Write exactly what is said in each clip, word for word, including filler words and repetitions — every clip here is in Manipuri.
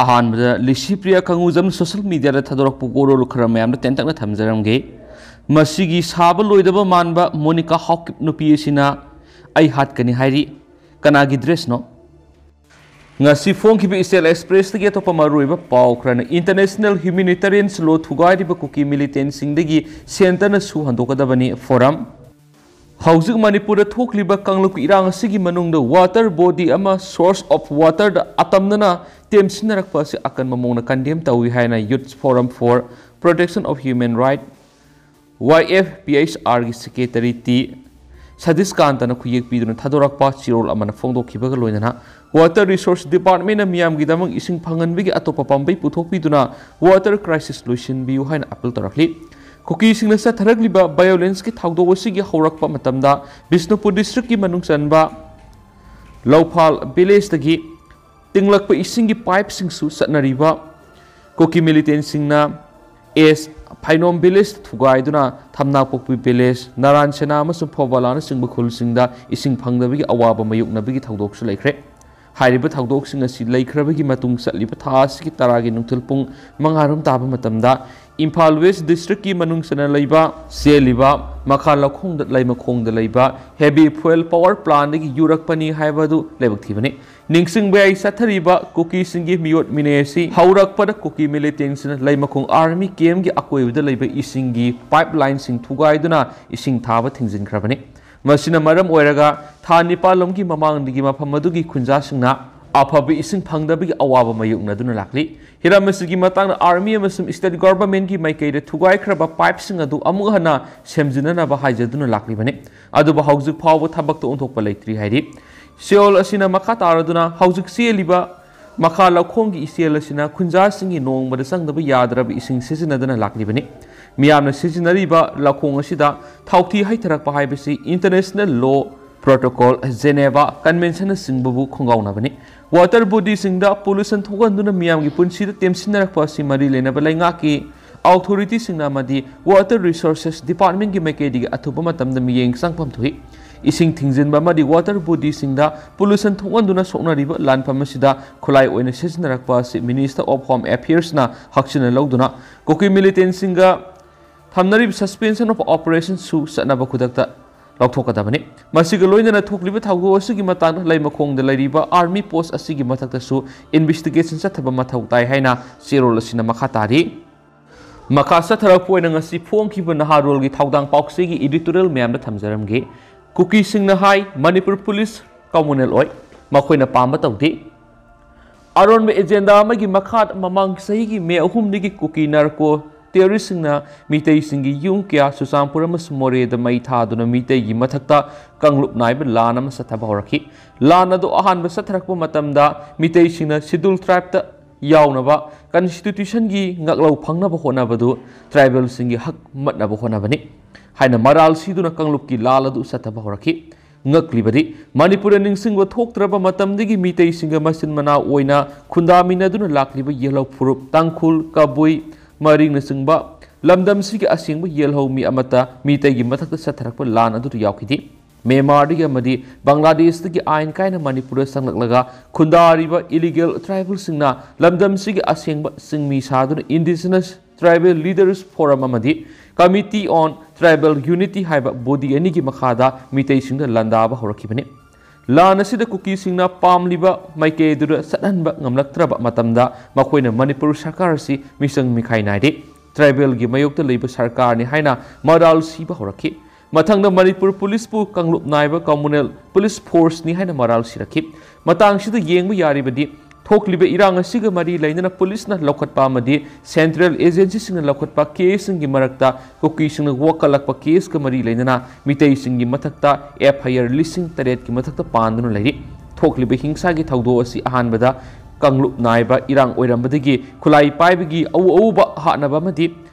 ꯑꯍꯥꯟꯕꯗ ꯂꯤꯁꯤꯄ꯭ꯔꯤꯌꯥ ꯀꯪꯒꯨꯖꯝ ꯁꯣꯁꯦꯜ ꯃꯤꯗꯤꯌꯥꯗ ꯊꯥꯗꯣꯔꯛꯄ ꯋꯥꯔꯣꯜ ꯈꯔ ꯃꯌꯥꯝꯗ ꯇꯦꯟꯇꯛꯅ ꯊꯝꯖꯔꯝꯒꯦ꯫ ꯃꯁꯤꯒꯤ ꯁꯥꯕ ꯂꯣꯏꯗꯕ ꯃꯥꯟꯕ ꯃꯣꯅꯤꯀꯥ ꯍꯥꯎꯀꯤꯞ ꯅꯨꯄꯤ ꯑꯁꯤꯅ ꯑꯩ ꯍꯥꯠꯀꯅꯤ ꯍꯥꯏꯔꯤ꯫ ꯀꯅꯥꯒꯤ ꯗ꯭ꯔꯦꯁꯅꯣ? ꯉꯁꯤ ꯐꯣꯡꯈꯤꯕ ꯏꯆꯦꯜ ꯑꯦꯛꯁꯄ꯭ꯔꯦꯁꯇꯒꯤ ꯑꯇꯣꯞꯄ ꯃꯔꯨꯑꯣꯏꯕ ꯄꯥꯎ ꯈꯔꯅ, ꯏꯟꯇꯔꯅꯦꯁꯅꯦꯜ ꯍ꯭ꯌꯨꯃꯦꯅꯤꯇꯦꯔꯤꯌꯟ ꯂꯣ ꯊꯨꯒꯥꯏꯔꯤꯕ ꯀꯨꯀꯤ ꯃꯤꯂꯤꯇꯦꯟꯁꯤꯡꯗꯒꯤ ꯁꯦꯟꯇꯔꯅ ꯁꯨ ꯍꯟꯗꯣꯛꯀꯗꯕꯅꯤ ꯐꯣꯔꯝ꯫ ꯍꯧꯖꯤꯛ ꯃꯅꯤꯄꯨꯔꯗ ꯊꯣꯛꯂꯤꯕ ꯀꯥꯡꯂꯨꯞꯀꯤ ꯏꯔꯥꯡ ꯑꯁꯤꯒꯤ ꯃꯅꯨꯡꯗ ꯋꯥꯇꯔ ꯕꯣꯗꯤ ꯑꯃ ꯁꯣꯔꯁ ꯑꯣꯐ ꯋꯥꯇꯔꯗ ꯑꯇꯝꯅꯅ ꯇꯦꯝꯁꯤꯟꯅꯔꯛꯄ ꯑꯁꯤ ꯑꯀꯟꯕ ꯃꯑꯣꯡꯗ ꯀꯟꯗꯦꯝ ꯇꯧꯏ ꯍꯥꯏꯅ Youth Forum for Protection of Human Right, Y F P H ꯑꯥꯔꯒꯤ ꯁꯦꯀ꯭ꯔꯦꯇꯔꯤ ꯇꯤ ꯁꯇꯤꯁꯀꯥꯟꯇꯅ ꯈꯨꯌꯦꯛ ꯄꯤꯗꯨꯅ ꯊꯥꯗꯣꯔꯛꯄ ꯆꯦꯔꯣꯜ ꯑꯃꯅ ꯐꯣꯡꯗꯣꯛꯈꯤꯕꯒ ꯂꯣꯏꯅꯅ, ꯋꯥꯇꯔ ꯔꯤꯁꯣꯔꯁ ꯗꯤꯄꯥꯔꯠꯃꯦꯟꯅ ꯃꯤꯌꯥꯝꯒꯤꯗꯃꯛ ꯏꯁꯤꯡ ꯐꯪꯍꯟꯕꯒꯤ ꯑꯇꯣꯞꯄ ꯄꯥꯝꯕꯩ ꯄꯨꯊꯣꯛꯄꯤꯗꯨꯅ ꯋꯥꯇꯔ ꯀ꯭ꯔꯥꯏꯁꯤꯁ ꯂꯣꯏꯁꯤꯟꯕꯤꯌꯨ ꯍꯥꯏꯅ ꯑꯄꯤꯜ ꯇꯧꯔꯛꯂꯤ꯫ ꯀꯨꯀꯤꯁꯤꯡꯅ ꯆꯠꯊꯔꯛꯂꯤꯕ ꯚꯥꯏꯑꯣꯂꯦꯟꯁꯀꯤ ꯊꯧꯗꯣꯛ ꯑꯁꯤꯒꯤ ꯍꯧꯔꯛꯄ ꯃꯇꯝꯗ ꯕꯤꯁꯅꯨꯄꯨꯔ ꯗꯤꯁꯇ꯭ꯔꯤꯛꯀꯤ ꯃꯅꯨꯡ ꯆꯟꯕ ꯂꯧꯐꯥꯜ ꯚꯤꯂꯦꯖꯇꯒꯤ ꯇꯤꯡꯂꯛꯄ ꯏꯁꯤꯡꯒꯤ ꯄꯥꯏꯞꯁꯤꯡꯁꯨ ꯆꯠꯅꯔꯤꯕ ꯀꯨꯀꯤ ꯃꯤꯂꯤꯇꯦꯟꯁꯤꯡꯅ ꯑꯦꯁ ꯐꯥꯏꯅꯣꯝ ꯚꯤꯂꯦꯖ ꯊꯨꯒꯥꯏꯗꯨꯅ ꯊꯝꯅꯥꯄꯣꯛꯄꯤ ꯚꯤꯂꯦꯖ, ꯅꯥꯔꯥꯟ ꯁꯦꯅꯥ ꯑꯃꯁꯨꯡ ꯐꯧꯕꯥꯂꯥꯅꯆꯤꯡꯕ ꯈꯨꯜꯁꯤꯡꯗ ꯏꯁꯤꯡ ꯐꯪꯗꯕꯒꯤ ꯑꯋꯥꯕ ꯃꯥꯌꯣꯛꯅꯕꯒꯤ ꯊꯧꯗꯣꯛꯁꯨ ꯂꯩꯈ꯭ꯔꯦ꯫ ꯍꯥꯏꯔꯤꯕ ꯊꯧꯗꯣꯛꯁꯤꯡ ꯑꯁꯤ ꯂꯩꯈ꯭ꯔꯕꯒꯤ ꯃꯇꯨꯡ ꯆꯠꯂꯤꯕ ꯊꯥ ꯑꯁꯤꯒꯤ ꯇꯔꯥꯒꯤ ꯅꯨꯡꯊꯤꯜ ꯄꯨꯡ ꯃꯉꯥ ꯔꯣꯝ ꯇꯥꯕ ꯃꯇꯝꯗ ꯏꯝꯐꯥꯜ ꯋꯦꯁ ꯗꯤꯁꯇ꯭ꯔꯤꯛꯀꯤ ꯃꯅꯨꯡ ꯆꯟꯅ ꯂꯩꯕ, ꯆꯦꯜꯂꯤꯕ ꯃꯈꯥ ꯂꯧꯈꯣꯡꯗ, ꯂꯩꯃꯈꯣꯡꯗ ꯂꯩꯕ ꯍꯦꯕꯤ ꯐ꯭ꯌꯨꯑꯦꯜ ꯄꯋꯔ ꯄ꯭ꯂꯥꯟꯗꯒꯤ ꯌꯨꯔꯛꯄꯅꯤ ꯍꯥꯏꯕꯗꯨ ꯂꯥꯏꯕꯛ ꯊꯤꯕꯅꯤ꯫ ꯅꯤꯡꯁꯤꯡꯕ ꯌꯥꯏ, ꯆꯠꯊꯔꯤꯕ ꯀꯨꯀꯤꯁꯤꯡꯒꯤ ꯃꯤꯑꯣꯠ ꯃꯤꯅꯩ ꯑꯁꯤ ꯍꯧꯔꯛꯄꯗ ꯀꯨꯀꯤ ꯃꯤꯂꯤꯇꯦꯟꯁꯤꯅ ꯂꯩꯃꯈꯣꯡ ꯑꯥꯔꯃꯤ ꯀꯦꯝꯒꯤ ꯑꯀꯣꯏꯕꯗ ꯂꯩꯕ ꯏꯁꯤꯡꯒꯤ ꯄꯥꯏꯞ ꯂꯥꯏꯟꯁꯤꯡ ꯊꯨꯒꯥꯏꯗꯨꯅ ꯏꯁꯤꯡ ꯊꯥꯕ ꯊꯤꯡꯖꯤꯟꯈ꯭ꯔꯕꯅꯤ꯫ ꯃꯁꯤꯅ ꯃꯔꯝ ꯑꯣꯏꯔꯒ ꯊꯥ ꯅꯤꯄꯥꯜ ꯂꯣꯝꯒꯤ ꯃꯃꯥꯡꯗꯒꯤ ꯃꯐꯝ ꯑꯗꯨꯒꯤ ꯈꯨꯟꯖꯥꯁꯤꯡꯅ ꯑꯐꯕ ꯏꯁꯤꯡ ꯐꯪꯗꯕꯒꯤ ꯑꯋꯥꯕ ꯃꯥꯌꯣꯛꯅꯗꯨꯅ ꯂꯥꯛꯂꯤ꯫ ꯍꯤꯔꯝ ꯑꯁꯤꯒꯤ ꯃꯇꯥꯡꯗ ꯑꯥꯔꯃꯤ ꯑꯃꯁꯨꯡ ꯁ꯭ꯇꯦꯠ ꯒꯚꯔꯟꯃꯦꯟꯠꯀꯤ ꯃꯥꯏꯀꯩꯗ ꯊꯨꯒꯥꯏꯈ꯭ꯔꯕ ꯄꯥꯏꯞꯁꯤꯡ ꯑꯗꯨ ꯑꯃꯨꯛ ꯍꯟꯅ ꯁꯦꯝꯖꯤꯟꯅꯅꯕ ꯍꯥꯏꯖꯗꯨꯅ ꯂꯥꯛꯂꯤꯕꯅꯤ꯫ ꯑꯗꯨꯕꯨ ꯍꯧꯖꯤꯛ ꯐꯥꯎꯕ ꯊꯕꯛꯇ ꯑꯣꯟꯊꯣꯛꯄ ꯂꯩꯇ꯭ꯔꯤ ꯍꯥꯏꯔꯤ꯫ ꯁꯤꯑꯣꯜ ꯑꯁꯤꯅ ꯃꯈꯥ ꯇꯥꯔꯗꯨꯅ ꯍꯧꯖꯤꯛ ꯆꯦꯜꯂꯤꯕ ꯃꯈꯥ ꯂꯧꯈꯣꯡꯒꯤ ꯏꯆꯦꯜ ꯑꯁꯤꯅ ꯈꯨꯟꯖꯥꯁꯤꯡꯒꯤ ꯅꯣꯡꯃꯗ ꯆꯪꯗꯕ ꯌꯥꯗ꯭ꯔꯕ ꯏꯁꯤꯡ ꯁꯤꯖꯤꯟꯅꯗꯨꯅ ꯂꯥꯛꯂꯤꯕꯅꯤ꯫ ꯃꯤꯌꯥꯝꯅ ꯁꯤꯖꯤꯟꯅꯔꯤꯕ ꯂꯧꯈꯣꯡ ꯑꯁꯤꯗ ꯊꯥꯎꯊꯤ ꯍꯩꯊꯔꯛꯄ ꯍꯥꯏꯕꯁꯤ ꯏꯟꯇꯔꯅꯦꯁꯅꯦꯜ ꯂꯣ, ꯄ꯭ꯔꯣꯇꯣꯀꯣꯜ, ꯖꯦꯅꯦꯚꯥ ꯀꯟꯚꯦꯟꯁꯟꯅꯆꯤꯡꯕꯕꯨ ꯈꯣꯡꯒꯥꯎꯅꯕꯅꯤ꯫ ꯋꯥꯇꯔ ꯕꯣꯗꯤꯁꯤꯡꯗ ꯄꯣꯂꯨꯁꯟ ꯊꯣꯛꯍꯟꯗꯨꯅ ꯃꯤꯌꯥꯝꯒꯤ ꯄꯨꯟꯁꯤꯗ ꯇꯦꯝꯁꯤꯟꯅꯔꯛꯄ ꯑꯁꯤ ꯃꯔꯤ ꯂꯩꯅꯕ ꯂꯩꯉꯥꯛꯀꯤ ꯑꯣꯊꯣꯔꯤꯇꯤꯁꯤꯡꯅ ꯑꯃꯗꯤ ꯋꯥꯇꯔ ꯔꯤꯁꯣꯔꯁꯦꯁ ꯗꯤꯄꯥꯔꯠꯃꯦꯟꯠꯀꯤ ꯃꯥꯏꯀꯩꯗꯒꯤ ꯑꯊꯨꯕ ꯃꯇꯝꯗ ꯃꯤꯠꯌꯦꯡ ꯆꯪꯐꯝ ꯊꯣꯛꯏ꯫ ꯏꯁꯤꯡ ꯊꯤꯡꯖꯤꯟꯕ ꯑꯃꯗꯤ water bodyꯁꯤꯡꯗ pollution ꯊꯣꯛꯍꯟꯗꯨꯅ ꯁꯣꯛꯅꯔꯤꯕ ꯂꯥꯟꯐꯝ ꯑꯁꯤꯗ ꯈꯨꯠꯂꯥꯏ ꯑꯣꯏꯅ ꯁꯤꯖꯤꯟꯅꯔꯛꯄ ꯑꯁꯤ Minister of Home Affairsꯅ ꯍꯛꯆꯤꯟꯅ ꯂꯧꯗꯨꯅ ꯀꯨꯀꯤ militantꯁꯤꯡꯒ ꯊꯝꯅꯔꯤꯕ suspension of operationꯁꯨ ꯆꯠꯅꯕ ꯈꯨꯗꯛꯇ ꯂꯧꯊꯣꯛꯀꯗꯕꯅꯤ꯫ ꯃꯁꯤꯒ ꯂꯣꯏꯅꯅ ꯊꯣꯛꯂꯤꯕ ꯊꯧꯗꯣꯛ ꯑꯁꯤꯒꯤ ꯃꯇꯥꯡꯗ ꯂꯩꯃꯈꯣꯡꯗ ꯂꯩꯔꯤꯕ army post ꯑꯁꯤꯒꯤ ꯃꯊꯛꯇꯁꯨ investigation ꯆꯠꯊꯕ ꯃꯊꯧ ꯇꯥꯏ ꯍꯥꯏꯅ ꯆꯦꯔꯣꯜ ꯑꯁꯤꯅ ꯃꯈꯥ ꯇꯥꯔꯤ꯫ ꯃꯈꯥ ꯆꯠꯊꯔꯛꯄ ꯑꯣꯏꯅ ꯉꯁꯤ ꯐꯣꯡꯈꯤꯕ ꯅꯍꯥꯔꯣꯜꯒꯤ ꯊꯧꯗꯥꯡ ꯄꯥꯎꯆꯦꯒꯤ editorial ꯃꯌꯥꯝꯗ ꯊꯝꯖꯔꯝꯒꯦ꯫ ꯀꯨꯀꯤꯁꯤꯡꯅ ꯍꯥꯏ, ꯃꯅꯤꯄꯨꯔ police communal ꯑꯣꯏ, ꯃꯈꯣꯏꯅ ꯄꯥꯝꯕ ꯇꯧꯗꯦ꯫ ꯑꯔꯣꯟꯕ agenda ꯑꯃꯒꯤ ꯃꯈꯥꯗ ꯃꯃꯥꯡ ꯆꯍꯤꯒꯤ ꯃꯦ ꯑꯍꯨꯝꯗꯒꯤ ꯀꯨꯀꯤ narco terroristꯁꯤꯡꯅ ꯃꯤꯇꯩꯁꯤꯡꯒꯤ ꯌꯨꯝ ꯀꯌꯥ ꯆꯨꯔꯆꯥꯟꯄꯨꯔ ꯑꯃꯁꯨꯡ ꯃꯣꯔꯦꯗ ꯃꯩ ꯊꯥꯗꯨꯅ ꯃꯤꯇꯩꯒꯤ ꯃꯊꯛꯇ ꯀꯥꯡꯂꯨꯞ ꯅꯥꯏꯕ ꯂꯥꯟ ꯑꯃ ꯆꯠꯊꯕ ꯍꯧꯔꯛꯈꯤ꯫ ꯂꯥꯟ ꯑꯗꯨ ꯑꯍꯥꯟꯕ ꯆꯠꯊꯔꯛꯄ ꯃꯇꯝꯗ ꯃꯤꯇꯩꯁꯤꯡꯅ schedule tribeꯇ ꯌꯥꯎꯅꯕ constitutionꯒꯤ ꯉꯥꯛꯂꯧ ꯐꯪꯅꯕ ꯍꯣꯠꯅꯕꯗꯨ tribalꯁꯤꯡꯒꯤ ꯍꯛ ꯃꯠꯅꯕ ꯍꯣꯠꯅꯕꯅꯤ ꯍꯥꯏꯅ ꯃꯔꯥꯜ ꯁꯤꯗꯨꯅ ꯀꯥꯡꯂꯨꯞꯀꯤ ꯂꯥꯜ ꯑꯗꯨ ꯆꯠꯊꯕ ꯍꯧꯔꯛꯈꯤ꯫ ꯉꯛꯂꯤꯕꯗꯤ, ꯃꯅꯤꯄꯨꯔꯗ ꯅꯤꯡꯁꯤꯡꯕ ꯊꯣꯛꯇ꯭ꯔꯕ ꯃꯇꯝꯗꯒꯤ ꯃꯤꯇꯩꯁꯤꯡꯒ ꯃꯆꯤꯟ ꯃꯅꯥꯎ ꯑꯣꯏꯅ ꯈꯨꯟꯗꯥꯃꯤꯟꯅꯗꯨꯅ ꯂꯥꯛꯂꯤꯕ ꯌꯦꯜꯍꯧ ꯐꯨꯔꯨꯞ, ꯇꯥꯡꯈꯨꯜ, ꯀꯕꯨꯏ, ꯃꯔꯤꯡꯅꯆꯤꯡꯕ ꯂꯝꯗꯝꯁꯤꯒꯤ ꯑꯁꯦꯡꯕ ꯌꯦꯜꯍꯧ ꯃꯤ ꯑꯃꯠꯇ ꯃꯤꯇꯩꯒꯤ ꯃꯊꯛꯇ ꯆꯠꯊꯔꯛꯄ ꯂꯥꯟ ꯑꯗꯨꯗ ꯌꯥꯎꯈꯤꯗꯦ꯫ ꯃ꯭ꯌꯥꯟꯃꯥꯔꯗꯒꯤ ꯑꯃꯗꯤ ꯕꯪꯒ꯭ꯂꯥꯗꯦꯁꯇꯒꯤ ꯑꯥꯏꯟ ꯀꯥꯏꯅ ꯃꯅꯤꯄꯨꯔꯗ ꯆꯪꯂꯛꯂꯒ ꯈꯨꯟꯗꯥꯔꯤꯕ illegal tribalꯁꯤꯡꯅ ꯂꯝꯗꯝꯁꯤꯒꯤ ꯑꯁꯦꯡꯕ ꯆꯤꯡꯃꯤ ꯁꯥꯗꯨꯅ Indigenous Tribal Leaders Forum ꯑꯃꯗꯤ Committee on Tribal Unity ꯍꯥꯏꯕ body ꯑꯅꯤꯒꯤ ꯃꯈꯥꯗ ꯃꯤꯇꯩꯁꯤꯡꯗ ꯂꯥꯟꯗꯥꯕ ꯍꯧꯔꯛꯈꯤꯕꯅꯤ꯫ ꯂꯥꯟ ꯑꯁꯤꯗ ꯀꯨꯀꯤꯁꯤꯡꯅ ꯄꯥꯝꯂꯤꯕ ꯃꯥꯏꯀꯩ ꯑꯗꯨꯗ ꯆꯠꯍꯟꯕ ꯉꯝꯂꯛꯇ꯭ꯔꯕ ꯃꯇꯝꯗ ꯃꯈꯣꯏꯅ ꯃꯅꯤꯄꯨꯔ ꯁꯔꯀꯥꯔ ꯑꯁꯤ ꯃꯤꯆꯪ ꯃꯤꯈꯥꯏ ꯅꯥꯏꯔꯦ꯫ Tribalꯒꯤ ꯃꯥꯌꯣꯛꯇ ꯂꯩꯕ ꯁꯔꯀꯥꯔꯅꯤ ꯍꯥꯏꯅ ꯃꯔꯥꯜ ꯁꯤꯕ ꯍꯧꯔꯛꯈꯤ꯫ ꯃꯊꯪꯗ ꯃꯅꯤꯄꯨꯔ policeꯄꯨ ꯀꯥꯡꯂꯨꯞ ꯅꯥꯏꯕ communal police forceꯅꯤ ꯍꯥꯏꯅ ꯃꯔꯥꯜ ꯁꯤꯔꯛꯈꯤ꯫ ꯃꯇꯥꯡꯁꯤꯗ ꯌꯦꯡꯕ ꯌꯥꯔꯤꯕꯗꯤ ꯊꯣꯛꯂꯤꯕ ꯏꯔꯥꯡ ꯑꯁꯤꯒ ꯃꯔꯤ ꯂꯩꯅꯅ policeꯅ ꯂꯧꯈꯠꯄ ꯑꯃꯗꯤ central agencyꯁꯤꯡꯅ ꯂꯧꯈꯠꯄ caseꯁꯤꯡꯒꯤ ꯃꯔꯛꯇ ꯀꯨꯀꯤꯁꯤꯡꯅ ꯋꯥꯀꯠꯂꯛꯄ caseꯀ ꯃꯔꯤ ꯂꯩꯅꯅ ꯃꯤꯇꯩꯁꯤꯡꯒꯤ ꯃꯊꯛꯇ FIR ꯂꯤꯁꯤꯡ ꯇꯔꯦꯠꯀꯤ ꯃꯊꯛꯇ ꯄꯥꯟꯗꯨꯅ ꯂꯩꯔꯤ꯫ ꯊꯣꯛꯂꯤꯕ ꯍꯤꯡꯁꯥꯒꯤ ꯊꯧꯗꯣꯛ ꯑꯁꯤ ꯑꯍꯥꯟꯕꯗ ꯀꯥꯡꯂꯨꯞ ꯅꯥꯏꯕ ꯏꯔꯥꯡ ꯑꯣꯏꯔꯝꯕꯗꯒꯤ ꯈꯨꯠꯂꯥꯏ ꯄꯥꯏꯕꯒꯤ ꯑꯎ ꯑꯎꯕ ꯍꯥꯠꯅꯕ ꯑꯃꯗꯤ